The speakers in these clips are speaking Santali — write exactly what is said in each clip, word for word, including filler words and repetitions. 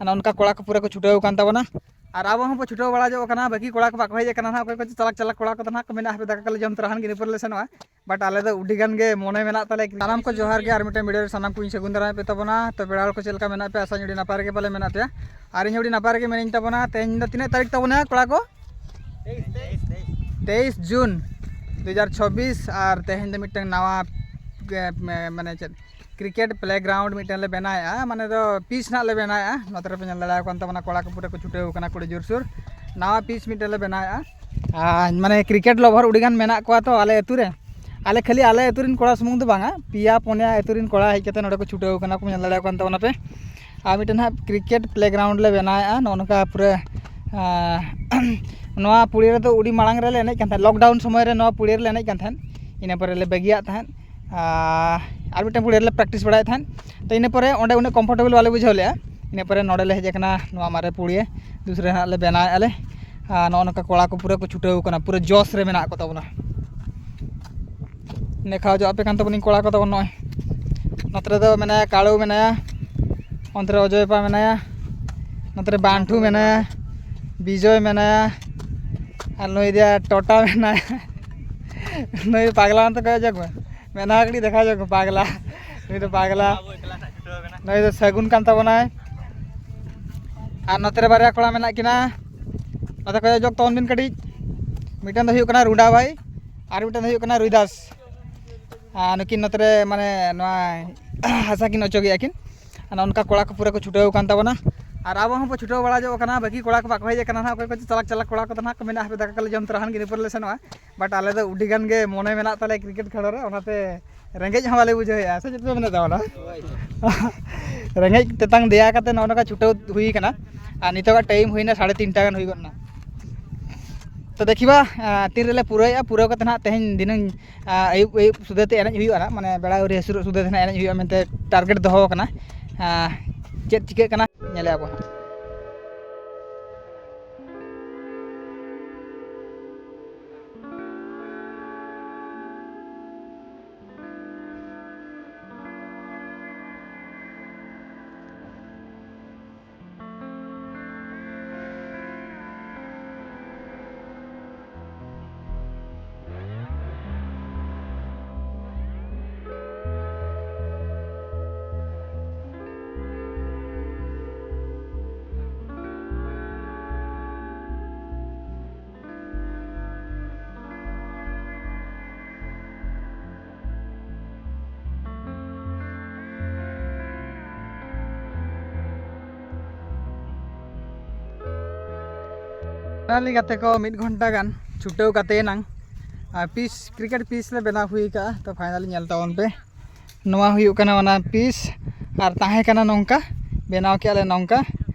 ᱚᱱᱮ ᱚᱱᱠᱟ ᱠᱚᱲᱟ ᱠᱚ ᱯᱩᱨᱟᱹ ᱠᱚ ᱪᱷᱩᱴᱟᱹᱣ ᱟᱠᱟᱱ ᱛᱟᱵᱚᱱᱟ᱾ ᱟᱨ ᱟᱵᱚ ᱦᱚᱸᱵᱚ ᱪᱷᱩᱴᱟᱹᱣ ᱵᱟᱲᱟ ᱧᱚᱜ ᱟᱠᱟᱱᱟ᱾ ᱵᱟᱹᱠᱤ ᱠᱚᱲᱟ ᱠᱚ ᱵᱟᱠᱚ ᱦᱮᱡ ᱟᱠᱟᱱᱟ ᱱᱟᱦᱟᱜ, ᱚᱠᱚᱭ ᱠᱚᱪᱚ ᱪᱟᱞᱟᱠ ᱪᱟᱞᱟᱠ ᱠᱚᱲᱟ ᱠᱚᱫᱚ ᱱᱟᱦᱟᱜ ᱠᱚ ᱢᱮᱱᱟ, "ᱦᱟᱯᱮ ᱫᱟᱠᱟ ᱠᱚᱞᱮ ᱡᱚᱢ ᱛᱚᱨᱟ ᱦᱟᱱ ᱜᱮ, ᱤᱱᱟᱹ ᱯᱚᱨᱮ ᱞᱮ ᱥᱮᱱᱚᱜᱼᱟ᱾" But ᱟᱞᱮ ᱫᱚ ᱟᱹᱰᱤ ᱜᱟᱱ ᱜᱮ ᱢᱚᱱᱮ ᱢᱮᱱᱟᱜ ᱛᱟᱞᱮᱭᱟ᱾ ᱥᱟᱱᱟᱢ ᱠᱚ ᱡᱚᱦᱟᱨ ᱜᱮ, ᱟᱨ ᱢᱤᱫᱴᱮᱱ video ᱨᱮ ᱥᱟᱱᱟᱢ ᱠᱚᱧ ᱥᱟᱹᱜᱩᱱ ᱫᱟᱨᱟᱢ ᱯᱮ ᱛᱟᱵᱚᱱᱟ᱾ ᱛᱚ ᱯᱮᱲᱟ ᱦᱚᱲ ᱠᱚ ᱪᱮᱫ ᱞᱮᱠᱟ ᱢᱮᱱᱟᱜ ᱯᱮᱭᱟ? ᱟᱥᱟᱧ ᱟᱹᱰᱤ ᱱᱟᱯᱟᱭ ᱨᱮᱜᱮ ᱯᱟᱞᱮ ᱢᱮᱱᱟᱜ ᱯᱮᱭᱟ᱾ ᱟᱨ ᱤᱧ ᱦᱚᱸ ᱟᱹᱰᱤ ᱱᱟᱯᱟᱭ ᱨᱮᱜᱮ ᱢᱮᱱᱟᱹᱧ ᱛᱟᱵᱚᱱᱟ᱾ ᱛᱮᱦᱮᱧ ᱫᱚ ᱛᱤᱱᱟᱹᱜ ᱛᱟᱹᱨᱤᱠᱷ ᱛᱟᱵᱚᱱᱟ ᱠᱚᱲᱟ ᱠᱚ? ᱛᱮᱭᱤᱥ ᱡᱩᱱ ᱫᱩ ᱦᱟᱡᱟᱨ ᱪᱷᱚᱵᱵᱤᱥ᱾ ᱟᱨ ᱛᱮᱦᱮᱧ ᱫᱚ ᱢᱤᱫᱴᱟᱝ ᱱᱟᱣᱟ, ᱮ, ᱢᱮ-, ᱢᱟᱱᱮ ᱪᱮᱫ, cricket playground ᱢᱤᱫᱴᱟᱝ ᱞᱮ ᱵᱮᱱᱟᱣᱮᱫᱼᱟ, ᱢᱟᱱᱮ ᱫᱚ pitch ᱱᱟᱜ ᱞᱮ ᱵᱮᱱᱟᱣᱮᱫᱼᱟ᱾ ᱱᱚᱛᱮ ᱨᱮᱯᱮ ᱧᱮᱞ ᱫᱟᱲᱮᱭᱟᱠᱚ ᱠᱟᱱ ᱛᱟᱵᱚᱱᱟ, ᱠᱚᱲᱟ ᱠᱚ ᱯᱩᱨᱟᱹ ᱠᱚ ᱪᱷᱩᱴᱟᱹᱣ ᱠᱟᱱᱟ ᱠᱚ ᱟᱹᱰᱤ ᱡᱳᱨᱥᱳᱨ᱾ ᱱᱟᱣᱟ pitch ᱢᱤᱫᱴᱟᱝ ᱞᱮ ᱵᱮᱱᱟᱣᱮᱫᱼᱟ᱾ ᱟᱨ ᱢᱟᱱᱮ cricket lover ᱟᱹᱰᱤ ᱜᱟᱱ ᱢᱮᱱᱟᱜ ᱠᱚᱣᱟ ᱛᱚ ᱟᱞᱮ ᱟᱹᱛᱩ ᱨᱮ᱾ ᱟᱞᱮ ᱠᱷᱟᱹᱞᱤ ᱟᱞᱮ ᱟᱹᱛᱩ ᱨᱮᱱ ᱠᱚᱲᱟ ᱥᱩᱢᱩᱝ ᱫᱚ ᱵᱟᱝᱟ, ᱯᱮᱭᱟ ᱯᱩᱱᱭᱟ ᱟᱹᱛᱩ ᱨᱮᱱ ᱠᱚᱲᱟ ᱦᱮᱡ ᱠᱟᱛᱮ ᱱᱚᱰᱮ ᱠᱚ ᱪᱷᱩᱴᱟᱹᱣ ᱠᱟᱱᱟ ᱠᱚ, ᱧᱮᱞ ᱫᱟᱲᱮᱭᱟᱠᱚ ᱠᱟᱱ ᱛᱟᱵᱚᱱᱟ ᱯᱮ᱾ ᱟᱨ ᱢᱤᱫᱴᱮᱱ ᱦᱟᱸᱜ cricket playground ᱞᱮ ᱵᱮᱱᱟᱣᱮᱫᱼᱟ ᱱᱚᱜᱼᱚ ᱱᱚᱝᱠᱟ ᱯᱩᱨᱟᱹ, ᱟᱸ, ᱱᱚᱣᱟ ᱯᱩᱲᱤᱭᱟᱹ ᱨᱮᱫᱚ ᱟᱹᱰᱤ ᱢᱟᱲᱟᱝ ᱨᱮᱞᱮ ᱮᱱᱮᱡ ᱠᱟᱱ ᱛᱟᱦᱮᱸᱫ, lockdown ᱥᱚᱢᱚᱭ ᱨᱮ ᱱᱚᱣᱟ ᱯᱩᱲᱤᱭᱟᱹ ᱨᱮᱞᱮ ᱮᱱᱮᱡ ᱠᱟᱱ ᱛᱟᱦᱮᱸᱫ᱾ ᱤᱱᱟᱹ ᱯᱚᱨᱮ ᱞᱮ ᱵᱟᱹᱜᱤᱭᱟᱜ ᱛᱟᱦᱮᱸᱫ᱾ ᱟᱨ, ᱟᱨ ᱢᱤᱫᱴᱮᱱ ᱯᱩᱲᱤᱭᱟᱹ ᱨᱮᱞᱮ practice ᱵᱟᱲᱟᱭᱮᱫ ᱛᱟᱦᱮᱸᱫ᱾ ᱛᱚ ᱤᱱᱟᱹ ᱯᱚᱨᱮ ᱚᱸᱰᱮ ᱩᱱᱟᱹᱜ comfortable ᱵᱟᱞᱮ ᱵᱩᱡᱷᱟᱹᱣ ᱞᱮᱫᱼᱟ᱾ ᱤᱱᱟᱹ ᱯᱚᱨᱮ ᱱᱚᱰᱮ ᱞᱮ ᱦᱮᱡ ᱟᱠᱟᱱᱟ ᱱᱚᱣᱟ ᱢᱟᱨᱮ ᱯᱩᱲᱤᱭᱟᱹ, ᱫᱩᱥᱨᱟ ᱦᱟᱸᱜ ᱞᱮ ᱵᱮᱱᱟᱣᱮᱫᱼᱟ ᱞᱮ᱾ ᱟᱨ ᱱᱚᱜᱼᱚ ᱱᱚᱝᱠᱟ ᱠᱚᱲᱟ ᱠᱚ ᱯᱩᱨᱟᱹ ᱠᱚ ᱪᱷᱩᱴᱟᱹᱣ ᱠᱟᱱᱟ, ᱯᱩᱨᱟᱹ ᱡᱚᱥ ᱨᱮ ᱢᱮᱱᱟᱜ ᱠᱚ ᱛᱟᱵᱚᱱᱟ᱾ ᱫᱮᱠᱷᱟᱣ ᱡᱚᱜ ᱟᱯᱮ ᱠᱟᱱ ᱛᱟᱵᱚᱱᱤᱧ ᱠᱚᱲᱟ ᱠᱚ ᱛᱟᱵᱚᱱ᱾ ᱱᱚᱜᱼᱚᱭ ᱱᱚᱛᱮ ᱨᱮᱫᱚ ᱢᱮᱱᱟᱭᱟ, ᱠᱟᱲᱩ ᱢᱮᱱᱟᱭᱟ, ᱚᱱᱛᱮ ᱨᱮ ᱚᱡᱚᱭ ᱯᱟ ᱢᱮᱱᱟᱭᱟ, ᱱᱚᱛᱮ ᱨᱮ ᱵᱟᱱᱴᱷᱩ ᱢᱮᱱᱟᱭᱟ, ᱵᱤᱡᱚᱭ ᱢᱮᱱᱟᱭᱟ, ᱟᱨ ᱱᱩᱭ ᱫᱚ ᱴᱚᱴᱟ ᱢᱮᱱᱟᱭᱟ᱾ ᱱᱩᱭ ᱫᱚ ᱯᱟᱜᱽᱞᱟ ᱚᱱᱛᱮ ᱠᱚᱭᱚᱜ ᱡᱚᱜ ᱢᱮ, ᱢᱮᱫᱦᱟ ᱠᱟᱹᱴᱤᱡ ᱫᱮᱠᱷᱟᱣ ᱡᱚᱜ ᱢᱮ, ᱯᱟᱜᱽᱞᱟ᱾ ᱱᱩᱭ ᱫᱚ ᱯᱟᱜᱽᱞᱟ᱾ ᱱᱩᱭ ᱫᱚ ᱥᱟᱹᱜᱩᱱ ᱠᱟᱱ ᱛᱟᱵᱚᱱᱟᱭ᱾ ᱟᱨ ᱱᱚᱛᱮ ᱨᱮ ᱵᱟᱨᱭᱟ ᱠᱚᱲᱟ ᱢᱮᱱᱟᱜ ᱠᱤᱱᱟ, ᱱᱚᱛᱮ ᱠᱚᱭᱚᱜ ᱡᱚᱜ ᱛᱟᱵᱚᱱ ᱵᱤᱱ ᱠᱟᱹᱴᱤᱡ᱾ ᱢᱤᱫᱴᱟᱝ ᱫᱚ ᱦᱩᱭᱩᱜ ᱠᱟᱱᱟ ᱨᱩᱰᱟ ᱵᱷᱟᱭ, ᱟᱨ ᱢᱤᱫᱴᱟᱝ ᱫᱚ ᱦᱩᱭᱩᱜ ᱠᱟᱱᱟ ᱨᱩᱭᱫᱟᱥ᱾ ᱟᱨ ᱱᱩᱠᱤᱱ ᱱᱚᱛᱮ ᱨᱮ ᱢᱟᱱᱮ ᱱᱚᱣᱟ ᱦᱟᱥᱟ ᱠᱤᱱ ᱚᱪᱚᱜᱮᱜᱼᱟ ᱠᱤᱱ᱾ ᱟᱨ ᱚᱱᱠᱟ ᱠᱚᱲᱟ ᱠᱚ ᱯᱩᱨᱟᱹ ᱠᱚ ᱪᱷᱩᱴᱟᱹᱣ ᱟᱠᱟᱱ ᱛᱟᱵᱚᱱᱟ᱾ ᱟᱨ ᱟᱵᱚ ᱦᱚᱸᱵᱚ ᱪᱷᱩᱴᱟᱹᱣ ᱵᱟᱲᱟ ᱧᱚᱜ ᱟᱠᱟᱱᱟ᱾ ᱵᱟᱹᱠᱤ ᱠᱚᱲᱟ ᱠᱚ ᱵᱟᱠᱚ ᱦᱮᱡ ᱟᱠᱟᱱᱟ ᱱᱟᱦᱟᱜ, ᱚᱠᱚᱭ ᱠᱚ ᱪᱟᱞᱟᱠ ᱪᱟᱞᱟᱠ ᱠᱚᱲᱟ ᱠᱚᱫᱚ ᱱᱟᱦᱟᱜ ᱠᱚ ᱢᱮᱱᱟ, "ᱦᱟᱯᱮ ᱫᱟᱠᱟ ᱠᱚᱞᱮ ᱡᱚᱢ ᱛᱚᱨᱟ ᱦᱟᱱ ᱜᱮ, ᱤᱱᱟᱹ ᱯᱚᱨᱮ ᱞᱮ ᱥᱮᱱᱚᱜᱼᱟ᱾" But ᱟᱞᱮ ᱫᱚ ᱟᱹᱰᱤ ᱜᱟᱱ ᱜᱮ ᱢᱚᱱᱮ ᱢᱮᱱᱟᱜ ᱛᱟᱞᱮᱭᱟ cricket ᱠᱷᱮᱞᱳ ᱨᱮ, ᱚᱱᱟᱛᱮ ᱨᱮᱸᱜᱮᱡ ᱦᱚᱸ ᱵᱟᱞᱮ ᱵᱩᱡᱷᱟᱹᱣᱮᱫᱼᱟ, ᱥᱮ ᱪᱮᱫ ᱯᱮ ᱢᱮᱱᱮᱫ ᱛᱟᱵᱚᱱᱟ? ᱨᱮᱸᱜᱮᱡ ᱛᱮᱛᱟᱝ ᱫᱮᱭᱟ ᱠᱟᱛᱮ ᱱᱚᱜᱼᱚ ᱱᱚᱝᱠᱟ ᱪᱷᱩᱴᱟᱹᱣ ᱦᱩᱭ ᱠᱟᱱᱟ᱾ ᱟᱨ ᱱᱤᱛᱚᱜᱟᱜ time ᱦᱩᱭᱱᱟ ᱥᱟᱲᱮ ᱛᱤᱱᱴᱟ ᱜᱟᱱ ᱦᱩᱭ ᱜᱚᱫ ᱮᱱᱟ᱾ ᱛᱚ ᱫᱮᱠᱷᱤᱵᱟ, ᱟᱸ, ᱛᱤᱱ ᱨᱮᱞᱮ ᱯᱩᱨᱟᱹᱣᱮᱫᱼᱟ᱾ ᱯᱩᱨᱟᱹᱣ ᱠᱟᱛᱮ ᱱᱟᱦᱟᱜ ᱛᱮᱦᱮᱧ ᱫᱷᱤᱱᱟᱹᱝ, ᱟᱸ, ᱟᱹᱭᱩᱵ, ᱟᱹᱭᱩᱵ ᱥᱩᱫᱷᱟᱹ ᱛᱮ ᱮᱱᱮᱡ ᱦᱩᱭᱩᱜᱼᱟ ᱱᱟᱦᱟᱜ, ᱢᱟᱱᱮ ᱵᱮᱲᱟ ᱟᱹᱣᱨᱤ ᱦᱟᱹᱥᱩᱨᱚᱜ ᱥᱩᱫᱷᱟᱹ ᱛᱮ ᱱᱟᱦᱟᱜ ᱮᱱᱮᱡ ᱦᱩᱭᱩᱜᱼᱟ ᱢᱮᱱᱛᱮ target ᱫᱚᱦᱚ ᱟᱠᱟᱱᱟ᱾ ᱟᱸ, ᱪᱮᱫ ᱪᱤᱠᱟᱹᱜ ᱠᱟᱱᱟ ᱧᱮᱞᱮᱫᱼᱟ ᱵᱚᱱ ᱦᱟᱸᱜ᱾ ᱯᱷᱟᱭᱱᱟᱞᱤ ᱜᱟᱛᱮ ᱠᱚ, ᱢᱤᱫ ᱜᱷᱚᱱᱴᱟ ᱜᱟᱱ ᱪᱷᱩᱴᱟᱹᱣ ᱠᱟᱛᱮ ᱮᱱᱟᱝ ᱟᱨ ᱯᱤᱪ, ᱠᱨᱤᱠᱮᱴ ᱯᱤᱪ ᱞᱮ ᱵᱮᱱᱟᱣ ᱦᱩᱭ ᱟᱠᱟᱫᱼᱟ᱾ ᱛᱚ ᱯᱷᱟᱭᱱᱟᱞᱤ ᱧᱮᱞ ᱛᱟᱵᱚᱱ ᱯᱮ, ᱱᱚᱣᱟ ᱦᱩᱭᱩᱜ ᱠᱟᱱᱟ ᱚᱱᱟ ᱯᱤᱪ᱾ ᱟᱨ ᱛᱟᱦᱮᱸ ᱠᱟᱱᱟ ᱱᱚᱝᱠᱟ, ᱵᱮᱱᱟᱣ ᱠᱮᱜᱼᱟ ᱞᱮ ᱱᱚᱝᱠᱟ,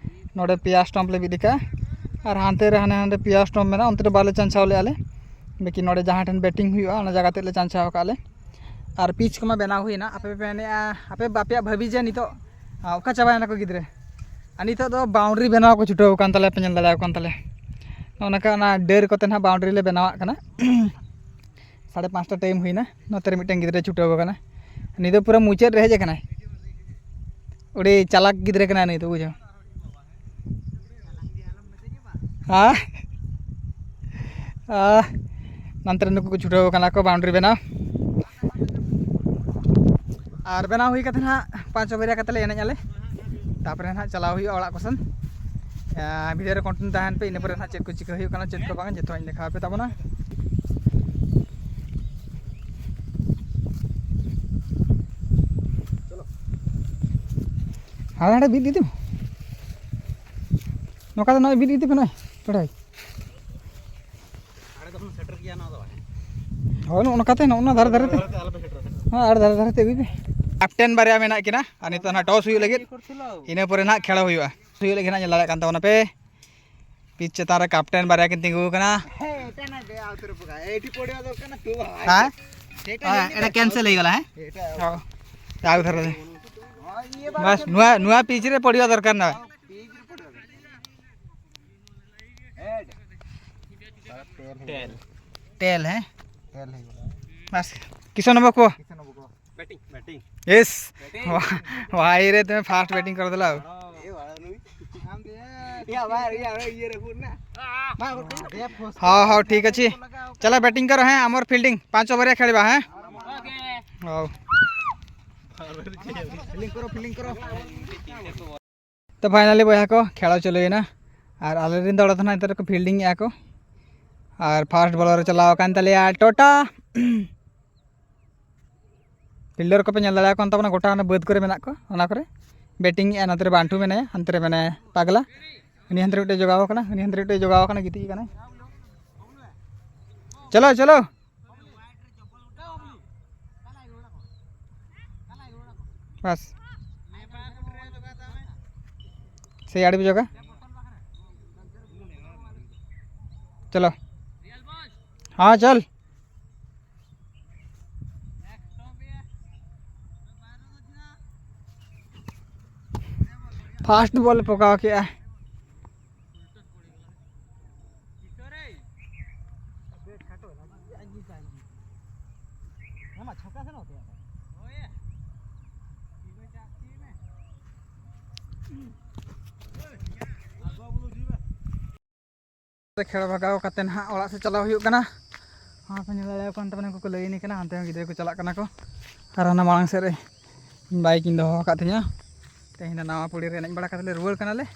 ᱱᱚᱰᱮ ᱯᱮᱭᱟ ᱥᱴᱟᱢᱯ ᱞᱮ ᱵᱤᱫ ᱟᱠᱟᱫᱼᱟ᱾ ᱟᱨ ᱦᱟᱱᱛᱮ ᱨᱮ ᱦᱟᱱᱮ ᱦᱟᱸᱰᱮ ᱯᱮᱭᱟ ᱥᱴᱟᱢᱯ ᱢᱮᱱᱟᱜᱼᱟ, ᱚᱱᱛᱮ ᱨᱮ ᱵᱟᱞᱮ ᱪᱟᱧᱪᱟᱣ ᱞᱮᱜᱼᱟ ᱞᱮ, ᱵᱟᱠᱤ ᱱᱚᱰᱮ ᱡᱟᱦᱟᱸ ᱴᱷᱮᱱ ᱵᱮᱴᱤᱝ ᱦᱩᱭᱩᱜᱼᱟ ᱚᱱᱟ ᱡᱟᱭᱜᱟ ᱛᱮᱫ ᱞᱮ ᱪᱟᱧᱪᱟᱣ ᱟᱠᱟᱫᱼᱟ ᱞᱮ᱾ ᱟᱨ ᱯᱤᱪ ᱠᱚᱢᱟ ᱵᱮᱱᱟᱣ ᱦᱩᱭᱱᱟ᱾ ᱟᱯᱮ ᱯᱮ ᱢᱮᱱᱮᱫᱼᱟ, ᱟᱯᱮ ᱟᱯᱮᱭᱟᱜ ᱵᱷᱟᱹᱵᱤ ᱡᱮ ᱱᱤᱛᱚᱜ, ᱟ, ᱚᱠᱟ ᱪᱟᱵᱟᱭᱮᱱᱟ ᱠᱚ ᱜᱤᱫᱽᱨᱟᱹ? ᱟᱨ ᱱᱤᱛᱚᱜ ᱫᱚ ᱵᱟᱣᱩᱱᱰᱟᱨᱤ ᱵᱮᱱᱟᱣ ᱠᱚ ᱪᱷᱩᱴᱟᱹᱣ ᱟᱠᱟᱱ ᱛᱟᱞᱮᱭᱟ, ᱯᱮ ᱧᱮᱞ ᱫᱟᱲᱮᱭᱟᱠᱚ ᱠᱟᱱ ᱛᱟᱞᱮᱭᱟ᱾ ᱱᱚᱜᱼᱚ ᱱᱚᱝᱠᱟ ᱚᱱᱟ ᱰᱟᱹᱨ ᱠᱚᱛᱮ ᱱᱟᱦᱟᱜ ᱵᱟᱣᱩᱱᱰᱟᱨᱤ ᱞᱮ ᱵᱮᱱᱟᱣᱟᱜ ᱠᱟᱱᱟ᱾ ᱥᱟᱲᱮ ᱯᱟᱸᱪᱴᱟ ᱴᱟᱭᱤᱢ ᱦᱩᱭᱱᱟ, ᱱᱚᱛᱮ ᱨᱮ ᱢᱤᱫᱴᱮᱱ ᱜᱤᱫᱽᱨᱟᱹ ᱪᱷᱩᱴᱟᱹᱣ ᱟᱠᱟᱱᱟ᱾ ᱱᱤᱛ ᱫᱚ ᱯᱩᱨᱟᱹ ᱢᱩᱪᱟᱹᱫ ᱨᱮ ᱦᱮᱡ ᱟᱠᱟᱱᱟᱭ, ᱟᱹᱰᱤ ᱪᱟᱞᱟᱠ ᱜᱤᱫᱽᱨᱟᱹ ᱠᱟᱱᱟᱭ ᱱᱩᱭ ᱫᱚ, ᱵᱩᱡᱷᱟᱹᱣ᱾ ᱦᱮᱸ? ᱟᱨ ᱱᱚᱱᱛᱮ ᱨᱮ ᱱᱩᱠᱩ ᱠᱚ ᱪᱷᱩᱴᱟᱹᱣ ᱟᱠᱟᱱᱟ ᱠᱚ ᱵᱟᱣᱩᱱᱰᱟᱨᱤ ᱵᱮᱱᱟᱣ᱾ ᱟᱨ ᱵᱮᱱᱟᱣ ᱦᱩᱭ ᱠᱟᱛᱮ ᱱᱟᱦᱟᱜ ᱯᱟᱸᱪ ᱳᱵᱷᱟᱨ ᱠᱟᱛᱮ ᱞᱮ ᱮᱱᱮᱡ ᱟᱞᱮ, ᱛᱟᱨᱯᱚᱨᱮ ᱱᱟᱦᱟᱜ ᱪᱟᱞᱟᱣ ᱦᱩᱭᱩᱜᱼᱟ ᱚᱲᱟᱜ ᱠᱚ ᱥᱮᱱ᱾ ᱵᱷᱤᱰᱤᱭᱳ ᱨᱮ ᱠᱚᱱᱴᱤᱱᱤᱭᱩ ᱛᱟᱦᱮᱱ ᱯᱮ, ᱤᱱᱟᱹ ᱯᱚᱨᱮ ᱱᱟᱦᱟᱜ ᱪᱮᱫ ᱠᱚ ᱪᱤᱠᱟᱹ ᱦᱩᱭᱩᱜ ᱠᱟᱱᱟ, ᱪᱮᱫ ᱠᱚ ᱵᱟᱝ, ᱡᱚᱛᱚᱣᱟᱜ ᱤᱧ ᱫᱮᱠᱷᱟᱣ ᱟᱯᱮ ᱛᱟᱵᱚᱱᱟ᱾ ᱦᱟᱸᱰᱮ ᱦᱟᱸᱰᱮ ᱵᱤᱫ ᱤᱫᱤ ᱢᱮ, ᱱᱚᱝᱠᱟ ᱫᱚ ᱱᱚᱜᱼᱚᱭ ᱵᱤᱫ ᱤᱫᱤ ᱯᱮ ᱱᱚᱜᱼᱚᱭ ᱯᱮᱲᱟᱭ᱾ ᱦᱳᱭ, ᱱᱚᱜᱼᱚ ᱱᱚᱝᱠᱟᱛᱮ ᱱᱚᱜᱼᱚ ᱱᱟ ᱫᱷᱟᱨᱮ ᱫᱷᱟᱨᱮ ᱛᱮ, ᱦᱮᱸ, ᱟᱨ ᱫᱷᱟᱨᱮ ᱫᱷᱟᱨᱮ ᱛᱮ ᱟᱹᱜᱩᱭ ᱯᱮ᱾ ᱠᱮᱯᱴᱮᱱ ᱵᱟᱨᱭᱟ ᱢᱮᱱᱟᱜ ᱠᱤᱱᱟ, ᱟᱨ ᱱᱤᱛᱚᱜ ᱱᱟᱦᱟᱜ ᱴᱚᱥ ᱦᱩᱭᱩᱜ ᱞᱟᱹᱜᱤᱫ, ᱤᱱᱟᱹ ᱯᱚᱨᱮ ᱱᱟᱦᱟᱜ ᱠᱷᱮᱞᱟ ᱦᱩᱭᱩᱜᱼᱟ᱾ ᱦᱩᱭᱩᱜ ᱞᱟᱹᱜᱤᱫ ᱱᱟᱦᱟᱜ ᱧᱮᱞ ᱫᱟᱲᱮᱭᱟᱜ ᱠᱟᱱ ᱛᱟᱵᱚᱱᱟ ᱯᱮ, ᱯᱤᱪ ᱪᱮᱛᱟᱱ ᱨᱮ ᱠᱮᱯᱴᱮᱱ ᱵᱟᱨᱭᱟ ᱠᱤᱱ ᱛᱤᱸᱜᱩ ᱟᱠᱟᱱᱟ᱾ ᱦᱮᱸ, ᱮᱴᱟ ᱠᱮᱱᱥᱮᱞ ᱦᱩᱭ ᱜᱚᱞᱟ, ᱦᱮᱸ? ᱦᱚᱸ, ᱟᱨ ᱫᱷᱟᱨᱮ ᱨᱮ᱾ ᱵᱟᱥ, ᱱᱚᱣᱟ, ᱱᱚᱣᱟ ᱯᱤᱪ ᱨᱮ ᱯᱚᱲᱤᱣᱟ ᱫᱚᱨᱠᱟᱨ ᱱᱟ᱾ ᱴᱮᱞ᱾ ᱴᱮᱞ, ᱦᱮᱸ? ᱴᱮᱞ ᱦᱩᱭᱩᱜᱼᱟ᱾ ᱵᱟᱥ, ᱠᱤᱥᱟᱱ ᱵᱟᱵᱩ ᱠᱚ᱾ ᱠᱤᱥᱟᱱ ᱵᱟᱵᱩ ᱠᱚ᱾ ᱵᱮᱴᱤᱝ, ᱵᱮᱴᱤᱝ᱾ ᱤᱥ, ᱵᱮᱴᱤᱝ᱾ ᱵᱷᱟᱭ ᱨᱮ, ᱛᱩᱢᱮ ᱯᱷᱟᱥᱴ ᱵᱮᱴᱤᱝ ᱠᱚᱨ ᱫᱮᱞᱟ᱾ ᱮ ᱵᱟᱵᱟ, ᱤᱭᱟᱹ ᱨᱮ ᱯᱩᱨᱱᱟ᱾ ᱦᱚᱸ, ᱦᱚᱸ, ᱴᱷᱤᱠ ᱟᱪᱷᱮ᱾ ᱪᱟᱞᱟ, ᱵᱮᱴᱤᱝ ᱠᱚᱨᱚ, ᱦᱮᱸ, ᱟᱢᱚᱨ ᱯᱷᱤᱞᱰᱤᱝ, ᱯᱟᱸᱪ ᱳᱵᱷᱟᱨ ᱠᱷᱮᱞᱤᱵᱟ, ᱦᱮᱸ? ᱦᱚᱸ᱾ ᱯᱷᱤᱞᱰᱤᱝ ᱠᱚᱨᱚ, ᱯᱷᱤᱞᱰᱤᱝ ᱠᱚᱨᱚ᱾ ᱛᱚ ᱯᱷᱟᱭᱱᱟᱞᱤ ᱵᱚᱭᱦᱟ ᱠᱚ, ᱠᱷᱮᱞᱟ ᱪᱟᱹᱞᱩᱭᱮᱱᱟ᱾ ᱟᱨ ᱟᱞᱮᱨᱮᱱ ᱫᱚ ᱚᱲᱟᱜ ᱫᱚ ᱱᱟᱦᱟᱜ ᱱᱮᱛᱟᱨ ᱠᱚ ᱯᱷᱤᱞᱰᱤᱝ ᱮᱫᱼᱟ ᱠᱚ᱾ ᱟᱨ ᱯᱷᱟᱥᱴ ᱵᱚᱞᱟᱨ ᱮ ᱪᱟᱞᱟᱣ ᱟᱠᱟᱱ ᱛᱟᱞᱮᱭᱟ ᱴᱚᱴᱟ᱾ ᱯᱷᱤᱞᱰᱟᱨ ᱠᱚᱯᱮ ᱧᱮᱞ ᱫᱟᱲᱮᱭᱟᱠᱚ ᱠᱟᱱ ᱛᱟᱵᱚᱱᱟ, ᱜᱚᱴᱟ ᱚᱱᱟ ᱵᱟᱹᱫᱽ ᱠᱚᱨᱮ ᱢᱮᱱᱟᱜ ᱠᱚᱣᱟ, ᱚᱱᱟ ᱠᱚᱨᱮ ᱵᱮᱴᱤᱝ ᱮᱫᱼᱟ᱾ ᱱᱚᱛᱮ ᱨᱮ ᱵᱟᱱᱴᱩ ᱢᱮᱱᱟᱭᱟ, ᱦᱟᱱᱛᱮ ᱨᱮ ᱢᱮᱱᱟᱭᱟ ᱯᱟᱜᱽᱞᱟ᱾ ᱩᱱᱤ ᱦᱟᱱᱛᱮ ᱨᱮ ᱢᱤᱫᱴᱮᱡ ᱡᱚᱜᱟᱣ ᱠᱟᱱᱟ, ᱩᱱᱤ ᱦᱟᱱᱛᱮ ᱨᱮ ᱢᱤᱫᱴᱮᱡ ᱡᱚᱜᱟᱣ ᱠᱟᱱᱟ, ᱜᱤᱛᱤᱡ ᱠᱟᱱᱟᱭ᱾ ᱪᱚᱞᱚ, ᱪᱚᱞᱚ᱾ ᱵᱟᱥ᱾ ᱥᱮ ᱟᱹᱰᱤ ᱵᱩᱡᱷᱟᱹᱣ ᱠᱟ? ᱪᱚᱞᱚ᱾ ᱦᱮᱸ, ᱪᱚᱞ᱾ ᱯᱷᱟᱥᱴ ᱵᱚᱞ ᱯᱚᱠᱟᱣ ᱠᱮᱜᱼᱟ᱾ ᱠᱷᱮᱲ ᱵᱷᱟᱜᱟᱣ ᱠᱟᱛᱮ ᱱᱟᱦᱟᱜ ᱚᱲᱟᱜ ᱥᱮᱫ ᱪᱟᱞᱟᱣ ᱦᱩᱭᱩᱜ ᱠᱟᱱᱟ᱾ ᱦᱟᱸ ᱠᱚ ᱧᱮᱞ ᱫᱟᱲᱮᱭᱟᱠᱚ ᱠᱟᱱ ᱛᱟᱵᱚᱱᱟ, ᱩᱱᱠᱩ ᱠᱚ ᱞᱟᱹᱭᱤᱱ ᱠᱟᱱᱟ, ᱦᱟᱱᱛᱮ ᱦᱚᱸ ᱜᱤᱫᱽᱨᱟᱹ ᱠᱚ ᱪᱟᱞᱟᱜ ᱠᱟᱱᱟ ᱠᱚ᱾ ᱟᱨ ᱦᱟᱱᱟ ᱢᱟᱲᱟᱝ ᱥᱮᱫ ᱨᱮ ᱤᱧ ᱵᱟᱭᱤᱠ ᱤᱧ ᱫᱚᱦᱚ ᱟᱠᱟᱫ ᱛᱤᱧᱟᱹ᱾ ᱛᱮᱦᱮᱧ ᱫᱚ ᱱᱟᱣᱟ ᱯᱩᱲᱤ ᱨᱮ ᱮᱱᱮᱡ ᱵᱟᱲᱟ ᱠᱟᱛᱮ ᱞᱮ ᱨᱩᱣᱟᱹᱲ ᱠᱟᱱᱟᱞᱮ᱾